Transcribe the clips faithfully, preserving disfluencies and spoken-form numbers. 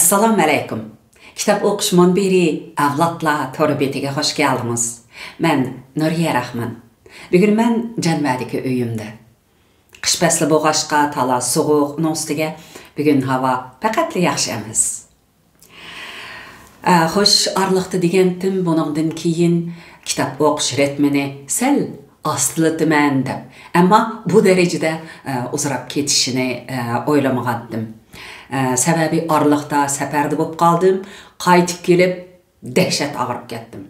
ئەسسالامۇ ئەلەيكۇم. كىتاب ئوقۇش مۇنبىرى ئەۋلادلار تور بېتىگە خۇش كەلدىڭىز. مەن نۇرىيە راخمان. بۈگۈن مەن جەنۋەدىكى ئۆيۈمدە. قىش پەسلى بولغاچقا تالا سوغۇق، ئۇنىڭ ئۈستىگە بۈگۈن ھاۋا پەقەتلا ياخشى ئەمەس. ئە، خوش، ئارىلىقتا دېگەنتىم، بۇنىڭدىن كېيىن كىتاب ئوقۇش رىتمىنى سەل ئاستىلىتىمەن دەپ. ئەمما بۇ دەرىجىدە، ئە، ئۇزىراپ كېتىشىنى، ئە، ئويلىمىغانتىم. ئە، سەۋەبى ئارىلىقتا سەپەردە بولۇپ قالدىم، قايتىپ كېلىپ دەھشەت ئاغرىپ كەتتىم.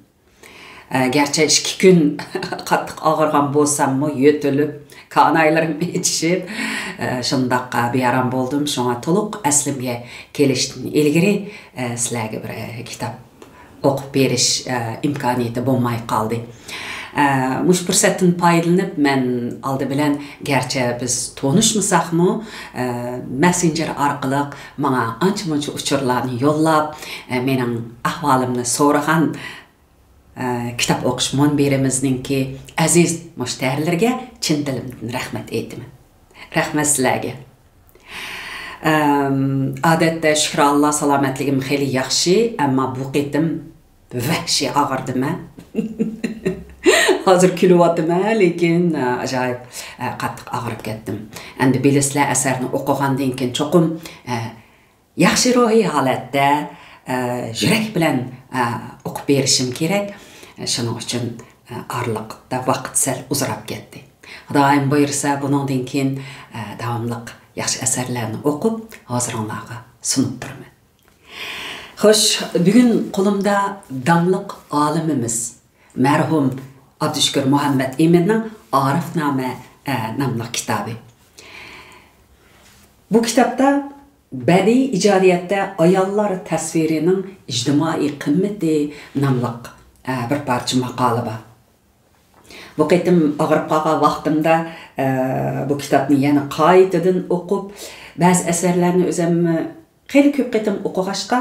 ئە، گەرچە ئىككى كۈن قاتتىق ئاغرىغان بولساممۇ، يۆتىلىپ، كانايلىرىم ئېچىشىپ، ئە، شۇنداق، ئە، بىئارام بولدۇم. شۇڭا تولۇق ئەسلىمگە كېلىشتىن ئىلگىرى، ئە، سىلەرگە بىر، ئە، كىتاب ئوقۇپ بېرىش، ئە، ئىمكانىيىتى بولماي قالدى. ئە، مۇشۇ پۇرسەتتىن پايدىلىنىپ، مەن ئالدى بىلەن، گەرچە بىز تونۇشمىساقمۇ، ئە، مەسسېنجېر ئارقىلىق ماڭا ئانچە-مۇنچە ئۇچۇرلارنى يوللاپ، ئە، مېنىڭ ئەھۋالىمنى سورىغان، ئە، كىتاب ئوقۇش مۇنبىرىمىزنىڭكى ئەزىز مۇشتەرىلىرىگە چىن دىلىمدىن رەھمەت ئېيتىمەن. رەھمەت سىلەرگە. ئەم، ئادەتتە شۈكرى ئاللا سالامەتلىكىم خېلى ياخشى، ئەمما بۇ قېتىم ۋەھشىي ئاغرىدىم ھە. ھازىر كۈلۈۋاتىمەن، لېكىن، ئە، ئاجايىپ، ئە، قاتتىق ئاغرىپ كەتتىم. ئەمدى بىلىسىلەر، ئەسەرنى ئوقۇغاندىن كېيىن چوقۇم، ئە، ياخشى روھىي ھالەتتە، ئە، يۈرەك بىلەن، ئە، ئوقۇپ بېرىشىم كېرەك. شۇنىڭ ئۈچۈن، ئە، ئارىلىقتا ۋاقىت سەل ئۇزىراپ كەتتى. خۇدايىم بۇيرۇسا، بۇنىڭدىن كېيىن، ئە، داۋاملىق ياخشى ئەسەرلەرنى ئوقۇپ، ھازىرىڭلارغا سۇنۇپ تۇرىمەن. خوش، بۈگۈن قولۇمدا داڭلىق ئالىمىمىز، مەرھۇم ئابدۇشۈكۈر مۇھەممەت ئىمىننىڭ ئارىفنامە، ئە، ناملىق كىتابى. بۇ كىتابتا بەدىئىي ئىجادىيەتتە ئاياللار تەسۋىرىنىڭ ئىجتىمائىي قىممىتى ناملىق، ئە، بىر پارچە ماقالە بار. بۇ قېتىم ئاغرىپ قالغان ۋاقتىمدا، ئە، بۇ كىتابنى يەنە قايتىدىن ئوقۇپ، بەزى ئەسەرلەرنى ئۆزۈم خېلى كۆپ قېتىم ئوقۇغاچقا،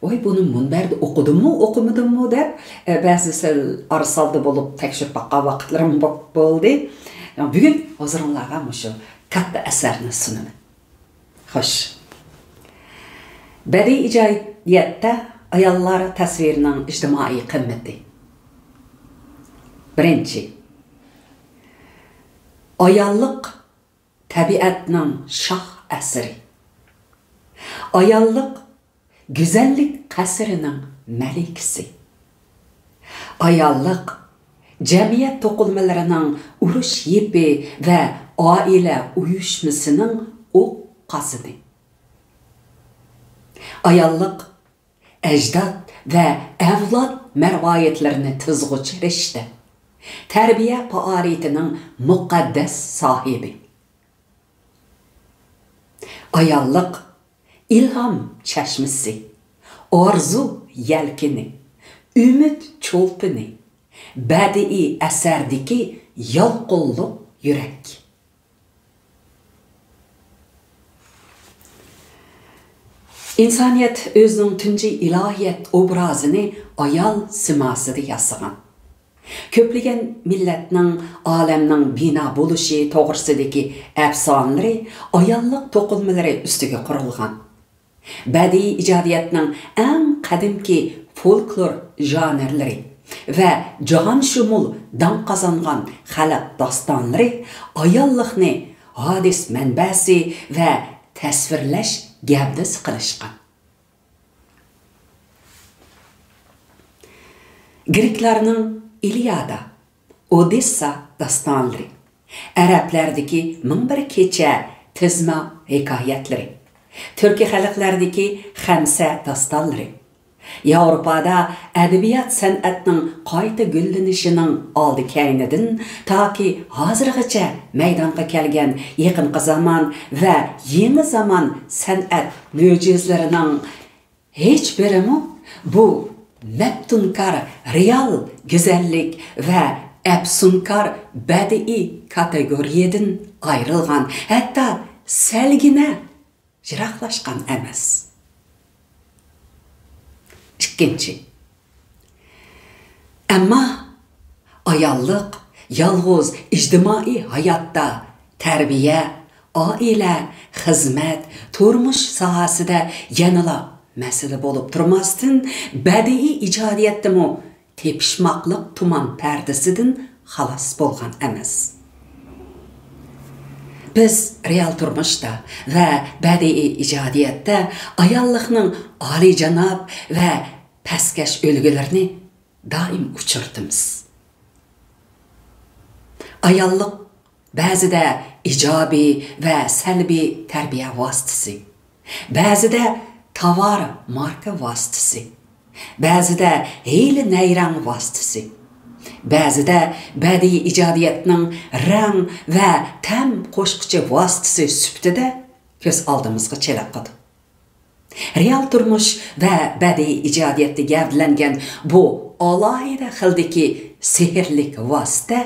ۋاي، بۇنى مۇنبەردە ئوقۇدۇممۇ، ئوقۇمىدىممۇ دەپ، ئە، بەزى سەل ئارىسالدى بولۇپ تەكشۈرۈپ باققان ۋاقىتلىرىم بو-، بولدى. بۈگۈن ھۇزۇرۇڭلارغا مۇشۇ كاتتا ئەسەرنى سۇنىمەن. خوش. بەدىئىي ئىجادىيەتتە ئاياللار تەسۋىرىنىڭ ئىجتىمائىي قىممىتى. بىرىنچى، ئاياللىق تەبىئەتنىڭ شاھ ئەسىرى. ئاياللىق گۈزەللىك قەسرىنىڭ مەلىكىسى. ئاياللىق جەمئىيەت توقۇلمىلىرىنىڭ ئۇرۇش يىپى ۋە ئائىلە ئۇيۇشمىسىنىڭ ئوق قازىنى. ئاياللىق ئەجداد ۋە ئەۋلاد مەرۋايىتلىرىنى تىزغۇچى رىشتە، تەربىيە پائالىيىتىنىڭ مۇقەددەس ساھىبى. ئاياللىق ئىلھام چەشمىسى، ئارزۇ يەلكىنى، ئۈمىد چولپىنى، بەدىئىي ئەسەردىكى يالقۇنلۇق يۈرەك. ئىنسانىيەت ئۆزىنىڭ تۇنجى ئىلاھىيەت ئوبرازىنى ئايال سىماسىدا ياسىغان. كۆپلىگەن مىللەتنىڭ، ئالەمنىڭ بىنا بولۇشى توغرىسىدىكى ئەپسانىلىرى ئاياللىق توقۇلمىلىرى ئۈستىگە قۇرۇلغان. بەدىئىي ئىجادىيەتنىڭ ئەڭ قەدىمكى فولكلور ژانىرلىرى ۋە جاھانشۇمۇل داڭ قازانغان خەلق داستانلىرى ئاياللىقنى ھادىس مەنبەسى ۋە تەسۋىرلەش گەۋدىسى قىلىشقان. گرېكلارنىڭ ئىلىيادا، ئودېسسا داستانلىرى، ئەرەبلەردىكى مىڭ بىر كېچە تىزما ھېكايەتلىرى، تۈركىي خەلقلەردىكى خەمسە داستانلىرى، ياۋروپادا ئەدەبىيات سەنئەتنىڭ قايتا گۈللىنىشىنىڭ ئالدى كەينىدىن تاكى ھازىرغىچە مەيدانغا كەلگەن يېقىنقى زامان ۋە يېڭى زامان سەنئەت مۆجىزىلىرىنىڭ ھېچ بىرىمۇ بۇ مەپتۇنكار رېئال گۈزەللىك ۋە ئەپسۇنكار بەدىئىي كاتېگورىيەدىن ئايرىلغان، ھەتتا سەلگىنە يىراقلاشقان ئەمەس. ئىككىنچى، ئەمما ئاياللىق يالغۇز ئىجتىمائىي ھاياتتا، تەربىيە، ئائىلە، خىزمەت، تۇرمۇش ساھەسىدە يەنىلا مەسىلە بولۇپ تۇرماستىن، بەدىئىي ئىجادىيەتتىمۇ تېپىشماقلىق تۇمان پەردىسىدىن خالاس بولغان ئەمەس. بىز رېئال تۇرمۇشتا ۋە بەدىئىي ئىجادىيەتتە ئاياللىقنىڭ ئالىيجاناب ۋە پەسكەش ئۈلگىلىرىنى دائىم ئۇچرىتىمىز. ئاياللىق بەزىدە ئىجابىي ۋە سەلبىي تەربىيە ۋاسىتىسى، بەزىدە تاۋار ماركا ۋاسىتىسى، بەزىدە ھىيلە-نەيرەڭ ۋاسىتىسى، بەزىدە بەدىئىي ئىجادىيەتنىڭ رەڭ ۋە تەم قوشقۇچى ۋاسىتىسى سۈپىتىدە كۆز ئالدىمىزغا چېلىقىدۇ. رېئال تۇرمۇش ۋە بەدىئىي ئىجادىيەتتە گەۋدىلەنگەن بۇ ئالاھىدە خىلدىكى سېھىرلىك ۋاسىتە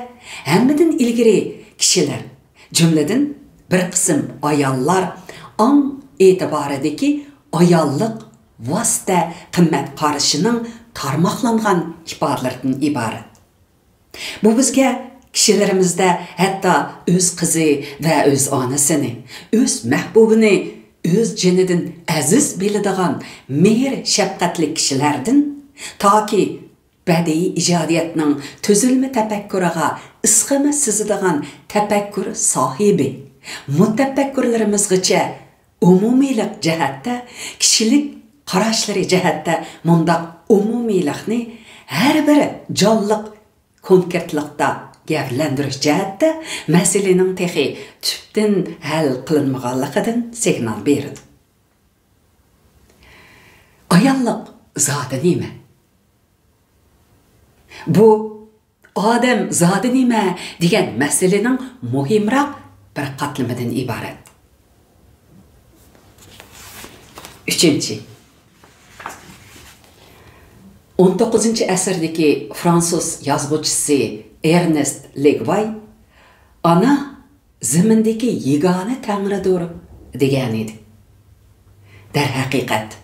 ھەممىدىن ئىلگىرى كىشىلەر، جۈملىدىن بىر قىسىم ئاياللار ئاڭ ئېتىبارىدىكى ئاياللىق ۋاسىتە قىممەت قارىشىنىڭ تارماقلانغان ئىپادىلىرىدىن ئىبارەت. بۇ بىزگە كىشىلىرىمىزدە ھەتتا ئۆز قىزى ۋە ئۆز ئانىسىنى، ئۆز مەھبۇبىنى ئۆز جېنىدىن ئەزىز بىلىدىغان مېھىر-شەپقەتلىك كىشىلەردىن تاكى بەدىئىي ئىجادىيەتنىڭ تۈزۈلمە تەپەككۇرىغا ئىسقىمى سىزىدىغان تەپەككۇر ساھىبى مۇتەپەككۇرلىرىمىزغىچە ئومۇمىيلىق جەھەتتە، كىشىلىك قاراشلىرى جەھەتتە مۇنداق ئومۇمىيلىقنى ھەر بىر جانلىق كونكرېتلىقتا گەۋدىلەندۈرۈش جەھەتتە مەسىلىنىڭ تېخى تۈپتىن ھەل قىلىنمىغانلىقىدىن سىگنال بېرىدۇ. ئاياللىق زادى نېمە؟ بۇ ئادەم زادى نېمە دېگەن مەسىلىنىڭ مۇھىمراق بىر قاتلىمىدىن ئىبارەت. ئۈچىنچى، ئون توققۇزىنچى ئەسىردىكى فرانسۇز يازغۇچىسى ئېرنېست لېگۋاي، «ئانا زېمىندىكى يېگانە تەڭرىدۇر» دېگەنىدى. دەرھەقىقەت،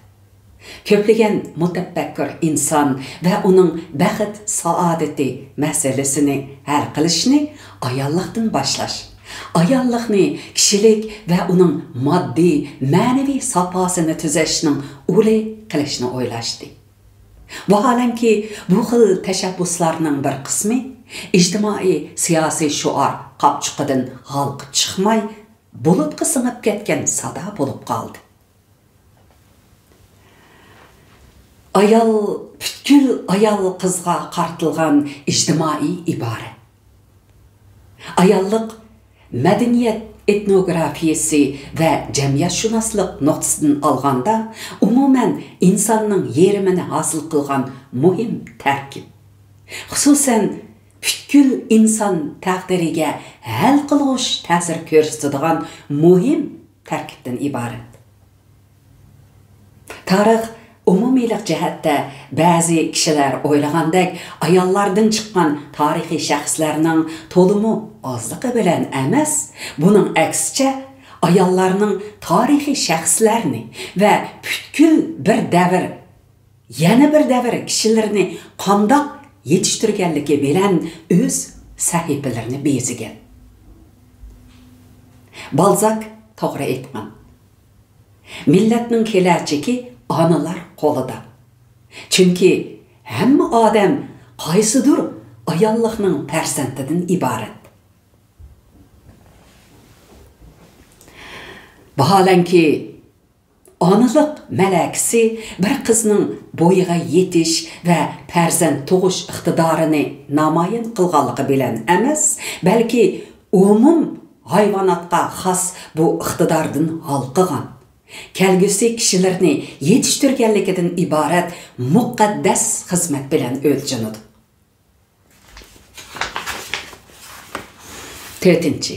كۆپلىگەن مۇتەپەككۇر ئىنسان ۋە ئۇنىڭ بەخت-سائادىتى مەسىلىسىنى ھەل قىلىشنى ئاياللىقتىن باشلاش، ئاياللىقنى كىشىلىك ۋە ئۇنىڭ ماددىي، مەنىۋى ساپاسىنى تۈزەشنىڭ ئۇلى قىلىشنى ئويلاشتى. ۋاھالەنكى، بۇ خىل تەشەببۇسلارنىڭ بىر قىسمى ئىجتىمائىي سىياسىي شوئار قاپچۇقىدىن ھالقىپ چىقماي، بۇلۇتقا سىڭىپ كەتكەن سادا بولۇپ قالدى. ئايال، پۈتكۈل ئايال قىزغا قارىتىلغان ئىجتىمائىي ئىبارە. ئاياللىق مەدەنىيەت ئېتنوگرافىيەسى ۋە جەمئىيەتشۇناسلىق نۇقتىسىدىن ئالغاندا، ئومۇمەن ئىنساننىڭ يېرىمىنى ھاسىل قىلغان مۇھىم تەركىب. خۇسۇسەن، پۈتكۈل ئىنسان تەقدىرىگە ھەل قىلغۇچ تەسىر كۆرسىتىدىغان مۇھىم تەركىبتىن ئىبارەت. تارىخ ئومۇمىيلىق جەھەتتە بەزى كىشىلەر ئويلىغاندەك ئاياللاردىن چىققان تارىخىي شەخسلەرنىڭ تولىمۇ ئازلىقى بىلەن ئەمەس، بۇنىڭ ئەكسىچە، ئاياللارنىڭ تارىخىي شەخسلەرنى ۋە پۈتكۈل بىر دەۋر، يەنە بىر دەۋر كىشىلىرىنى قانداق يېتىشتۈرگەنلىكى بىلەن ئۆز سەھىپىلىرىنى بېزىگەن. بالزاك توغرا ئېيتقان. مىللەتنىڭ كېلەچىكى ئانىلار قولىدا. چۈنكى ھەممە ئادەم قايسىدۇر ئاياللىقنىڭ پەرزەنتىدىن ئىبارەت. ۋاھالەنكى، ئانىلىق مەلەكىسى بىر قىزنىڭ بويىغا يېتىش ۋە پەرزەنت تۇغۇش ئىقتىدارىنى نامايان قىلغانلىقى بىلەن ئەمەس، بەلكى ئومۇم ھايۋاناتقا خاس بۇ ئىقتىداردىن ھالقىغان، كەلگۈسى كىشىلىرىنى يېتىشتۈرگەنلىكىدىن ئىبارەت مۇقەددەس خىزمەت بىلەن ئۆلچىنىدۇ. تۆتىنچى،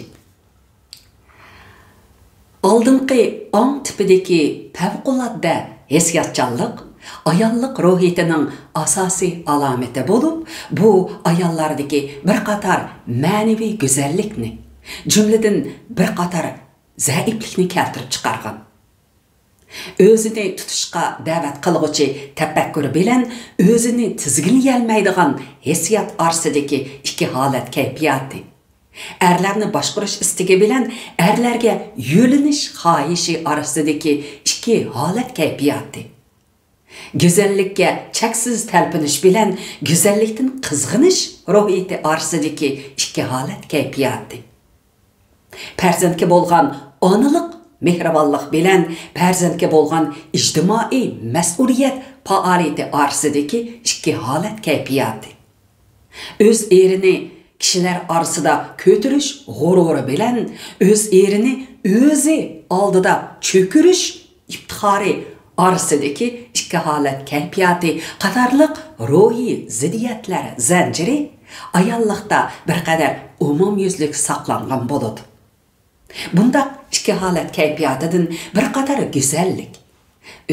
ئالدىنقى ئاڭ تىپىدىكى پەۋقۇلئاددە ھېسسىياتچانلىق ئاياللىق روھىيىتىنىڭ ئاساسىي ئالامىتى بولۇپ، بۇ ئاياللاردىكى بىر قاتار مەنىۋى گۈزەللىكنى، جۈملىدىن بىر قاتار زەئىپلىكنى كەلتۈرۈپ چىقارغان. ئۆزىنى تۇتۇشقا دەۋەت قىلغۇچى تەپەككۇر بىلەن ئۆزىنى تىزگىنلىيەلمەيدىغان ھېسسىيات ئارىسىدىكى ئىككى ھالەت كەيپىياتى. ئەرلەرنى باشقۇرۇش ئىستىكى بىلەن ئەرلەرگە يۆلىنىش خاھىشى ئارىسىدىكى ئىككى ھالەت كەيپىياتى. گۈزەللىككە چەكسىز تەلپۈنۈش بىلەن گۈزەللىكتىن قىزغىنىش روھىيىتى ئارىسىدىكى ئىككى ھالەت كەيپىياتى. پەرزەنتكە بولغان ئانىلىق مېھرىبانلىق بىلەن پەرزەنتكە بولغان ئىجتىمائىي مەسئۇلىيەت پائالىيىتى ئارىسىدىكى ئىككى ھالەت كەيپىياتى. ئۆز ئېرىنى كىشىلەر ئارىسىدا كۆتۈرۈش غۇرۇرى بىلەن ئۆز ئېرىنى ئۆزى ئالدىدا چۆكۈرۈش ئىپتىخارى ئارىسىدىكى ئىككى ھالەت كەيپىياتى قاتارلىق روھىي زىددىيەتلەر زەنجىرى ئاياللىقتا بىر قەدەر ئومۇميۈزلۈك ساقلانغان بولىدۇ. بۇنداق ئىككى ھالەت كەيپىياتىدىن بىر قاتار گۈزەللىك،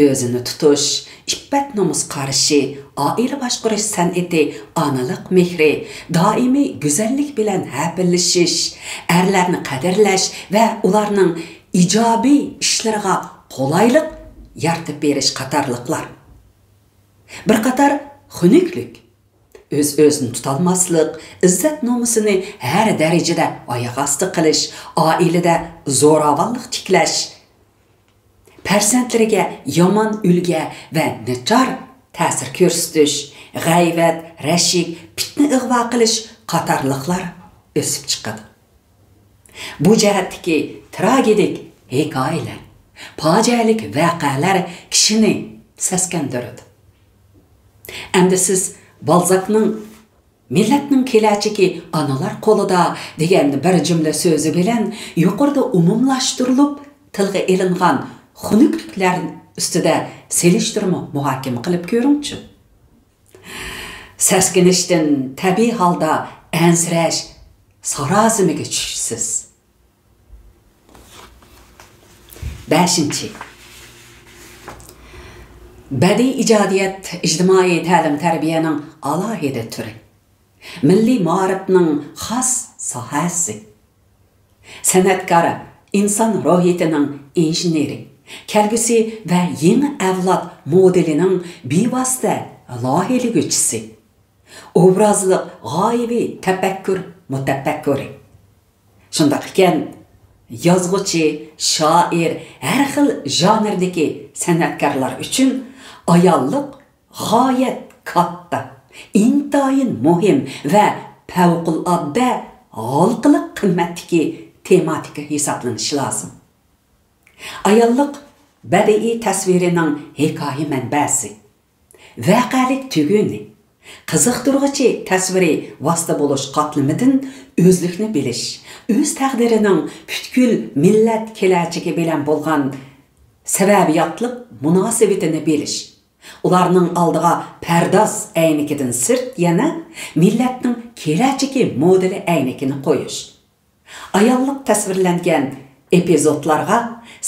ئۆزىنى تۇتۇش، ئىپپەت-نومۇس قارىشى، ئائىلە باشقۇرۇش سەنئىتى، ئانىلىق مېھرى، دائىمىي گۈزەللىك بىلەن ھەپىلىشىش، ئەرلەرنى قەدىرلەش ۋە ئۇلارنىڭ ئىجابىي ئىشلىرىغا قولايلىق يارىتىپ بېرىش قاتارلىقلار. بىر قاتار خۇنۈكلۈك، ئۆز-ئۆزىنى تۇتالماسلىق، ئىززەت-نومۇسىنى ھەر دەرىجىدە ئاياغ ئاستى قىلىش، ئائىلىدە زوراۋانلىق تىكلەش، پەرزەنتلىرىگە يامان ئۈلگە ۋە ناچار تەسىر كۆرسىتىش، غەيۋەت، رەشك، پىتنە ئىغۋا قىلىش قاتارلىقلار ئۆسۈپ چىقىدۇ. بۇ جەھەتتىكى تراگېدىك ھېكايىلەر، پاجىئەلىك ۋەقەلەر كىشىنى سەسكەندۈرىدۇ. ئەمدى سىز بالزاكنىڭ «مىللەتنىڭ كېلەچىكى ئانىلار قولىدا» دېگەن بىر جۈملە سۆزى بىلەن يۇقىرىدا ئومۇملاشتۇرۇلۇپ تىلغا ئېلىنغان خۇنۈكلۈكلەر ئۈستىدە سېلىشتۇرما مۇھاكىمە قىلىپ كۆرۈڭچۇ. سەسكىنىشتىن تەبىئىي ھالدا ئەنسىرەش ساراسىمىگە چۈشىسىز. بەشىنچى، بەدىئىي ئىجادىيەت ئىجتىمائىي تەلىم-تەربىيەنىڭ ئالاھىدە تۈرى، مىللىي مائارىپنىڭ خاس ساھەسى. سەنئەتكار ئىنسان روھىيىتىنىڭ ئىنژېنېرى، كەلگۈسى ۋە يېڭى ئەۋلاد مودېلىنىڭ بىۋاسىتە لايىھەلىگۈچىسى، ئوبرازلىق غايىۋى تەپەككۇر مۇتەپەككۇرى. شۇنداق ئىكەن، يازغۇچى، شائىر، ھەر خىل ژانىردىكى سەنئەتكارلار ئۈچۈن ئاياللىق غايەت كاتتا، ئىنتايىن مۇھىم ۋە پەۋقۇلئاددە ھالقىلىق قىممەتتىكى تېماتىكا ھېسابلىنىشى لازىم. ئاياللىق بەدىئىي تەسۋىرىنىڭ ھېكايە مەنبەسى، ۋەقەلىك تۈگۈنى، قىزىقتۇرغۇچى تەسۋىرىي ۋاسىتە بولۇش قاتلىمىدىن ئۆزلۈكنى بىلىش، ئۆز تەقدىرىنىڭ پۈتكۈل مىللەت كېلەچىكى بىلەن بولغان سەۋەبىياتلىق مۇناسىۋىتىنى بىلىش، ئۇلارنىڭ ئالدىغا پەرداز ئەينىكىدىن سىرت يەنە مىللەتنىڭ كېلەچىكى مودېلى ئەينىكىنى قويۇش. ئاياللىق تەسۋىرلەنگەن ئېپىزودلارغا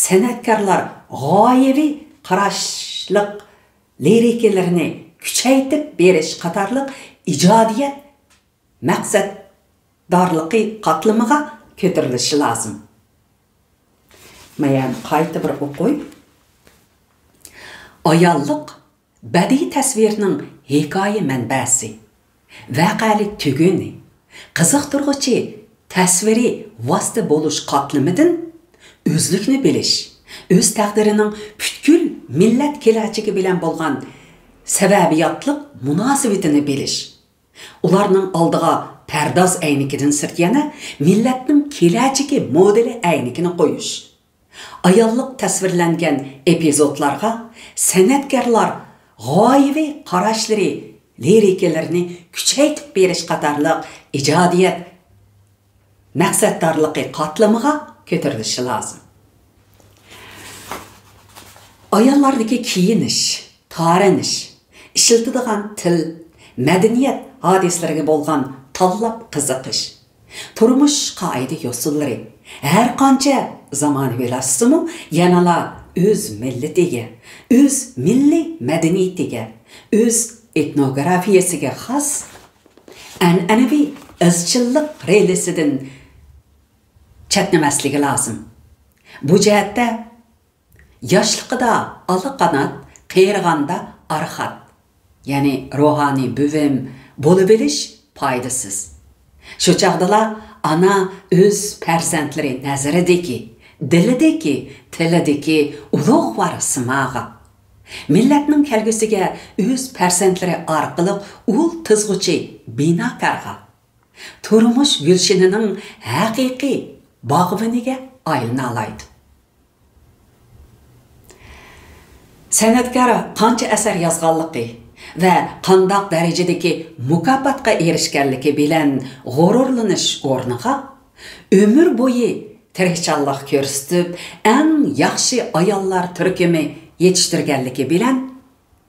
سەنئەتكارلار غايىۋى قاراشلىق لىرىكىلىرىنى كۈچەيتىپ بېرىش قاتارلىق ئىجادىيەت مەقسەتدارلىقى قاتلىمىغا كۆتۈرۈلۈشى لازىم. مەن قايتا بىر ئوقۇي. ئاياللىق بەدىئىي تەسۋىرنىڭ ھېكايە مەنبەسى، ۋەقەلىك تۈگۈنى، قىزىقتۇرغۇچى تەسۋىرىي ۋاسىتە بولۇش قاتلىمىدىن ئۆزلۈكنى بىلىش، ئۆز تەقدىرىنىڭ پۈتكۈل مىللەت كېلەچىكى بىلەن بولغان سەۋەبىياتلىق مۇناسىۋىتىنى بىلىش، ئۇلارنىڭ ئالدىغا پەرداز ئەينىكىدىن سىرت يەنە مىللەتنىڭ كېلەچىكى مودېلى ئەينىكىنى قويۇش. ئاياللىق تەسۋىرلەنگەن ئېپىزودلارغا سەنئەتكارلار غايىۋى قاراشلىرى، لىرىكىلىرىنى كۈچەيتىپ بېرىش قاتارلىق ئىجادىيەت مەقسەتدارلىقى قاتلىمىغا كۆتۈرۈلۈشى لازىم. ئاياللاردىكى كىيىنىش، تارىنىش، ئىشلىتىدىغان تىل، مەدەنىيەت ھادىسىلىرىگە بولغان تاللاپ قىزىقىش، تۇرمۇش قائىدە-يوسۇنلىرى ھەر قانچە زامانىۋىلاشسىمۇ، يەنىلا ئۆز مىللىتىگە، ئۆز مىللىي مەدەنىيىتىگە، ئۆز ئېتنوگرافىيەسىگە خاس ئەنئەنىۋى ئىزچىللىق رېلىسىدىن چەتنىمەسلىكى لازىم. بۇ جەھەتتە ياشلىقىدا ئالا قانات، قېرىغاندا ئارخات، يەنى روھانىي بۆۋەم بولۇۋېلىش پايدىسىز. شۇ چاغدىلا ئانا ئۆز پەرزەنتلىرى نەزىرىدىكى، دىلىدىكى، تىلىدىكى ئۇلۇغۋار سىماغا، مىللەتنىڭ كەلگۈسىگە ئۆز پەرزەنتلىرى ئارقىلىق ئۇل تىزغۇچى بىناكارغا، تۇرمۇش گۈلشىنىنىڭ ھەقىقىي باغۋىنىگە ئايلىنالايدۇ. سەنئەتكار قانچە ئەسەر يازغانلىقى ۋە قانداق دەرىجىدىكى مۇكاپاتقا ئېرىشكەنلىكى بىلەن غۇرۇرلىنىش ئورنىغا، ئۆمۈر بويى تىرىشچانلىق كۆرسىتىپ، ئەڭ ياخشى ئاياللار تۈركۈمى يېتىشتۈرگەنلىكى بىلەن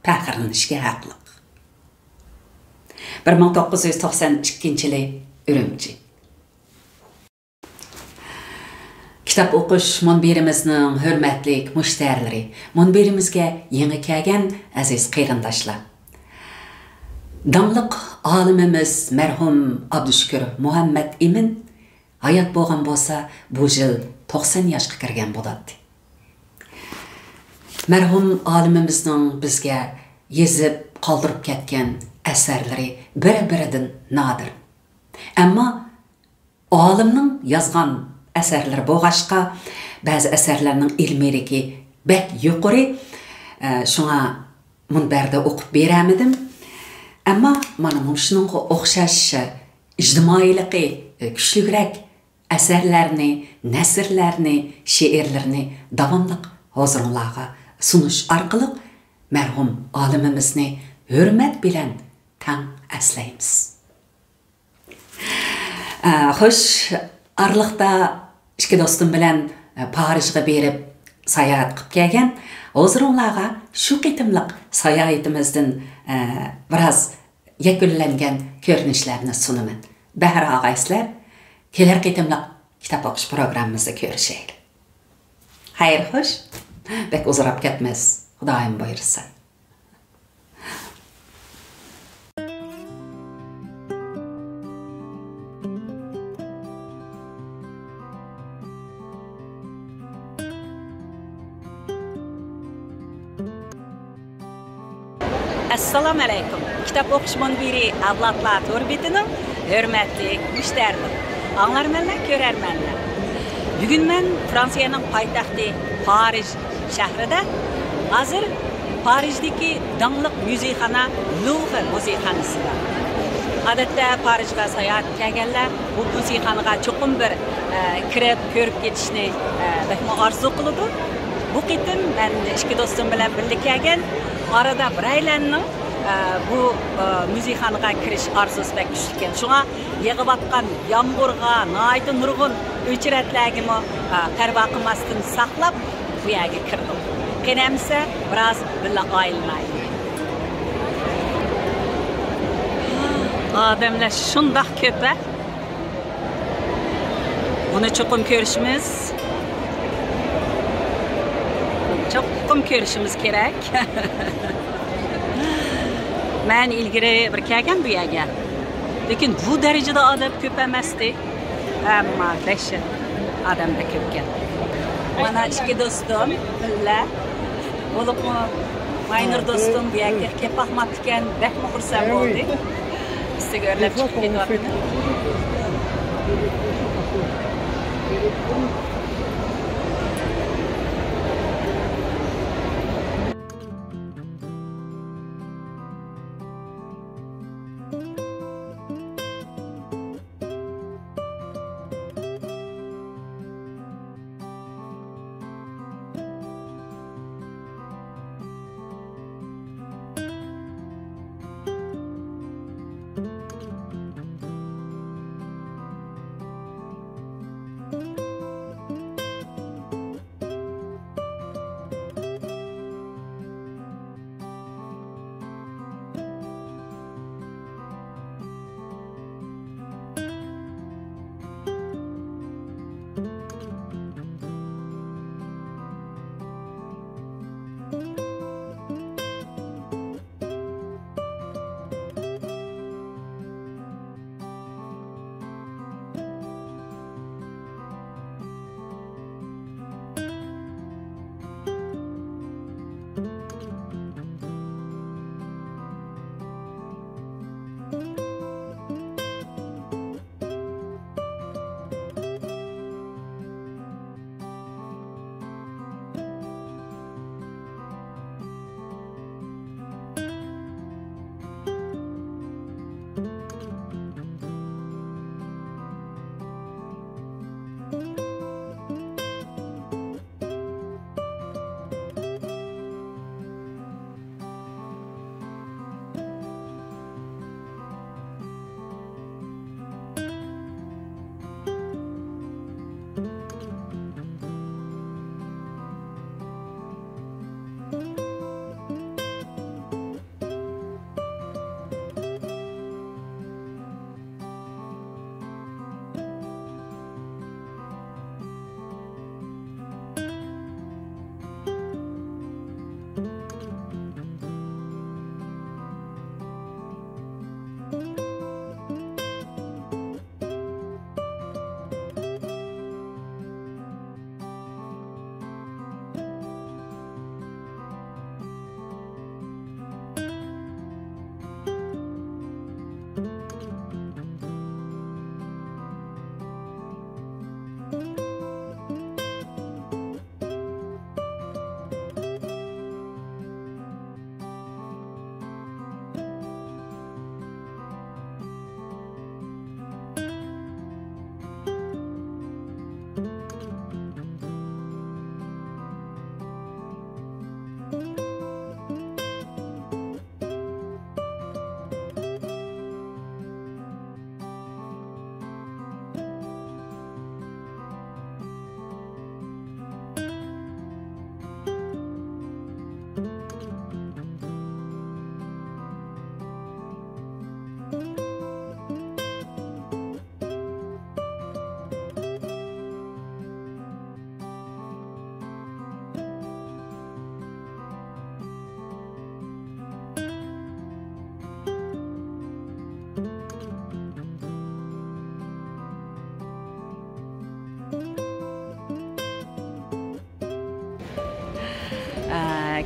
پەخىرلىنىشكە ھەقلىق. بىر مىڭ توققۇز يۈز توقسان ئىككىنچى يىلى ئۈرۈمچى. كىتاب ئوقۇش مۇنبىرىمىزنىڭ ھۆرمەتلىك مۇشتەرىلىرى، مۇنبىرىمىزگە يېڭى كەلگەن ئەزىز قېرىنداشلار. داڭلىق ئالىمىمىز مەرھۇم ئابدۇشۈكۈر مۇھەممەت ئىمىن ھايات بولغان بولسا، بۇ يىل توقسان ياشقا كىرگەن بولاتتى. مەرھۇم ئالىمىمىزنىڭ بىزگە يېزىپ قالدۇرۇپ كەتكەن ئەسەرلىرى بىر-بىرىدىن نادىر. ئەمما ئالىمنىڭ يازغان ئەسەرلىرى بولغاچقا، بەزى ئەسەرلەرنىڭ ئىلمىيلىكى بەك يۇقىرى. ئە، شۇڭا مۇنبەردە ئوقۇپ بېرەلمىدىم. ئەمما مانا مۇشۇنىڭغا ئوخشاش ئىجتىمائىيلىقى كۈچلۈكرەك ئەسەرلەرنى، نەسرلەرنى، شېئىرلىرىنى داۋاملىق ھۇزۇرۇڭلارغا سۇنۇش ئارقىلىق مەرھۇم ئالىمىمىزنى ھۆرمەت بىلەن تەڭ ئەسلەيمىز. ئە، خوش، ئارىلىقتا ئىككى دوستۇم بىلەن، ئە، پارىژغا بېرىپ ساياھەت قىلىپ كەلگەن. ھۇزۇرۇڭلارغا شۇ قېتىملىق ساياھىتىمىزدىن، ئە، بىراز يەكۈنلەنگەن كۆرۈنۈشلەرنى سۇنىمەن. بەھرى ئاغاي سىلەر، كېلەر قېتىملىق كىتاب ئوقۇش پروگراممىمىزدا كۆرۈشەيلى. خەير خوش، بەك ئۇزىراپ كەتمەس، خۇدايىم بۇيرۇسا. ئەسسالامۇئەلەيكۇم. كىتاب ئوقۇش مۇنبىرى ئەۋلادلار تور بېتىنىڭ ھۆرمەتلىك مۇشتەرىلىرى، ئاڭلارمەنلەر، كۆرەرمەنلەر. بۈگۈن مەن فرانسىيەنىڭ پايتەختى پارىژ شەھىرىدە. ھازىر پارىژدىكى داڭلىق مۇزېيخانا لۇۋر مۇزېيخانىسىدا. ئادەتتە پارىژغا ساياھەتكە كەلگەنلەر بۇ مۇزېيخانىغا چوقۇم بىر، ئە، كىرىپ، كۆرۈپ كېتىشنى، ئە، بەكمۇ ئارزۇ قىلىدۇ. بۇ قېتىم مەن ئىككى دوستۇم بىلەن بىللە كەلگەن. ئارىدا بىرەيلەننىڭ، ئە، بۇ، ئە، مۇزېيخانىغا كىرىش ئارزۇسى بەك كۈچلۈككەن. شۇڭا يېغىۋاتقان يامغۇرغا، ناھايىتى نۇرغۇن ئۆچرەتلەرگىمۇ، ئە، پەرۋا قىلماستىن ساقلاپ، بۇ يەرگە كىردۇم. قېنى ئەمىسە، بىراز بىللە ئايلىنايلى. ئادەملەر شۇنداق كۆپ، ھە؟ بۇنى چوقۇم كۆرۈشىمىز، چوقۇم كۆرۈشىمىز كېرەك. مەن ئىلگىرى بىر كەلگەن بۇ يەرگە. لېكىن بۇ دەرىجىدە ئادەم كۆپ ئەمەستى. ئەمما دەھشەت ئادەم بەك كۆپكەن. مانا ئىككى دوستۇم بىللە، بولۇپمۇ ماينۇر دوستۇم بۇ يەرگە كېلىپ باقماپتىكەن، بەكمۇ خۇرسەن بولدى. ئۈستىگە ئۆرلەپ چىقىپ كېتىۋاتىمەن.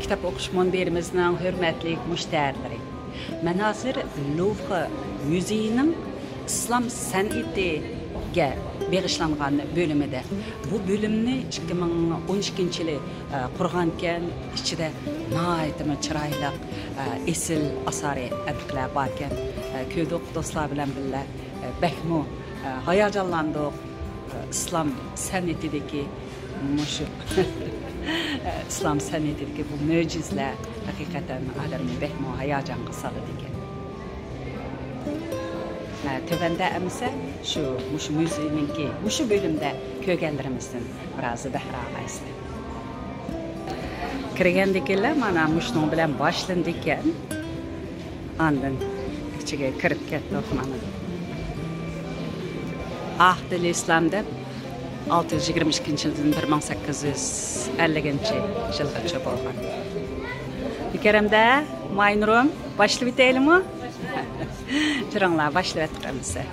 كىتاب ئوقۇش مۇنبىرىمىزنىڭ ھۆرمەتلىك مۇشتەرىلىرى، مەن ھازىر لۇۋخې مۇزېيىنىڭ ئىسلام سەنئىتىگە بېغىشلانغان بۆلۈمىدە. بۇ بۆلۈمنى ئىككى مىڭ ئون ئىككىنچى يىلى، ئە، قۇرغانىكەن. ئىچىدە ناھايىتىمۇ چىرايلىق، ئە، ئېسىل ئاسارىي ئەبلىكلەر باركەن. ئە، كۆردۇق دوستلار بىلەن بىللە، ئە، بەكمۇ، ئە، ھاياجانلاندۇق. ئىسلام سەنئىتىدىكى مۇشۇ، ئىسلام سەنئىتىدىكى بۇ مۆجىزىلەر ھەقىقەتەن ئادەمنى بەكمۇ ھاياجانغا سالىدىكەن. تۆۋەندە ئەمىسە شۇ، مۇشۇ مۇزېينىڭكى مۇشۇ بۆلۈمدە كۆرگەنلىرىمىزدىن بىرازى بەھرە ئالايسىلەر. كىرگەندىكىنلا مانا مۇشۇنىڭ بىلەن باشلىنىدىكەن. ئاندىن ئىچىگە كىرىپ كەتتۇق مانا. ئاھ دىلى ئىسلام دەپ ئالتە يۈز يىگىرمە ئىككىنچى يىلدىن بىر مىڭ سەككىز يۈز ئەللىكىنچى يىلغىچە بولغان. مۇكەررەمدە، ماينۇرۇم، باشلىۋېتەيلىمۇ؟ جۈرۈڭلار، باشلىۋەتتۇق ئەمىسە.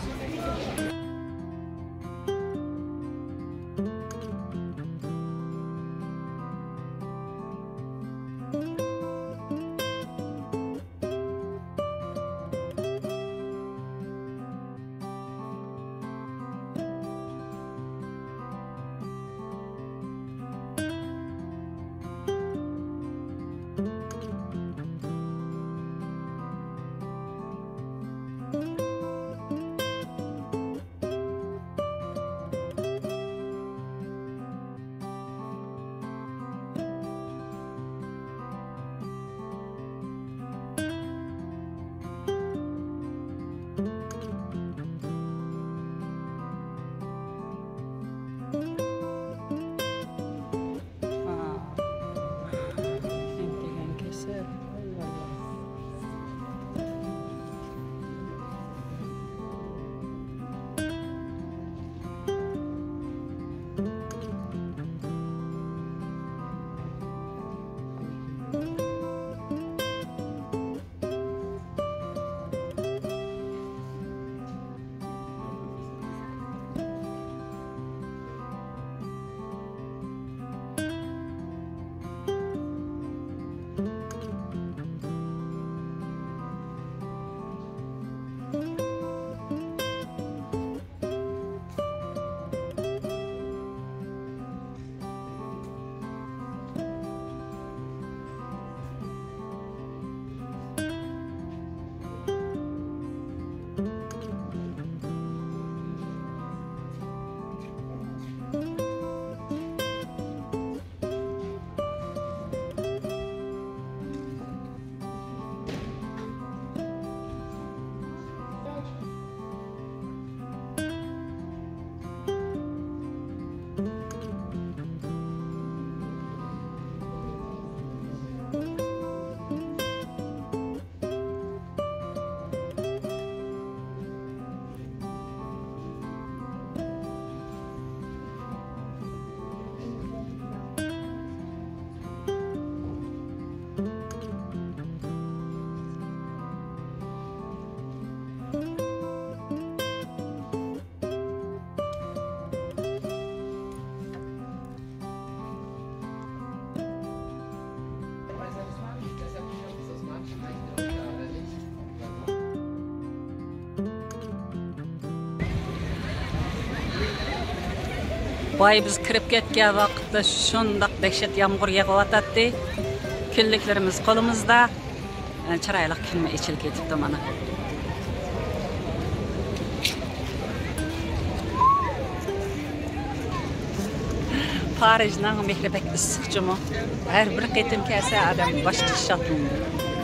بايا بىز كىرىپ كەتكەن ۋاقىتتا شۇنداق دەھشەت يامغۇر يېغىۋاتاتتى. كۈنلۈكلىرىمىز قولىمىزدا. چىرايلىق كۈنمۇ ئېچىلىپ كېتىپتۇ مانا. پارىژنىڭ مېھرى بەك ئىسسىق جۇمۇ. ھەر بىر قېتىم كەلسە ئادەم باشقىچە شادلىنىدۇ.